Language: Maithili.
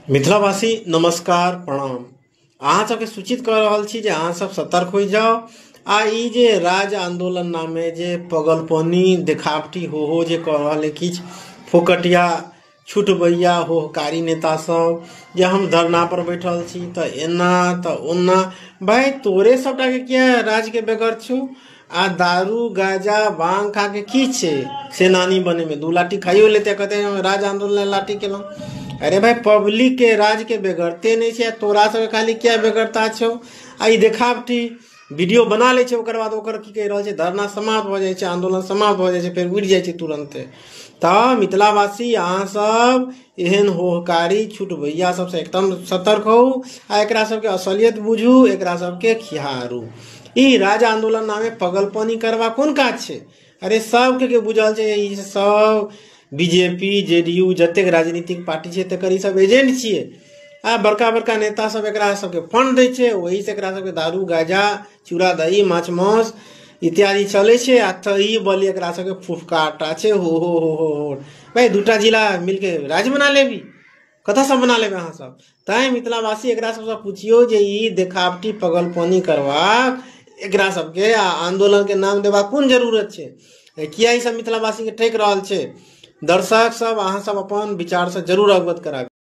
मिथिलावासी नमस्कार प्रणाम। अहाँ सबके सूचित कर रहल छी जे अहाँ सब सतर्क हो जाओ। आ ई जे राज आंदोलन नामे जे पगलपनी देखावटी हो हो जे कर रहल है, किछु फोकटिया छुटबैया होहकारी नेता सब जे हम धरना पर बैठल छी त एना त ओना, भाई तोरे सबटा के किया राज के बेगर छौ? आ दारू गाजा भांग खा के की छै सेनानी बने में? दू लाठी खाइयो लेते कहते हम राज आंदोलन लाठी केलहुँ। अरे भाई पब्लिक के राज के बेगरते नहीं छै, तोरा सबके खाली किया बेगरता छौ? आ ई देखावटी वीडियो बना लै छै, ओकर बाद ओकर की कहि रहल छै, धरना समाप्त भऽ जाइ छै, आंदोलन समाप्त भऽ जाइ छै, फेर उड़ि जाइ छै तुरन्ते। तऽ मिथिलावासी अहाँ सब एहन होहकारी छुटभैया सबसँ एकदम सतर्क होउ आ एकरा सबके असलियत बुझू, एकरा सबके खिहारू। ई राज आंदोलन नामे पगलपनी करबा कोन काज छै? अरे सबके के बुझल छै ई सब बीजेपी जेडीयू जतेक राजनीतिक पार्टी छै तकर ई सब एजेंट छियै। आ बड़का बड़का नेता सब एकरा सबके फंड दै छै, ओहि से एकरा सबके दारू गाजा चूड़ा दही माछ मांस इत्यादि चलै छै। आ तही बलि एकरा सबके फुफकाटा छै, हो हो हो हो हो। भाई दूटा जिला मिलके राज्य बना लेबी, कतऽ सब बना लेबै अहाँ सब? तैं मिथिलावासी एकरा सबसँ पुछियौ जे ई देखावटी पगलपनी करबाक एकरा सबके आ आंदोलन के नाम देबाक कोन जरूरत छै? किया ई सब मिथिलावासी के ठकि रहल छै? दर्शक सब अहाँ सब अपन विचार से जरूर अवगत कराबी।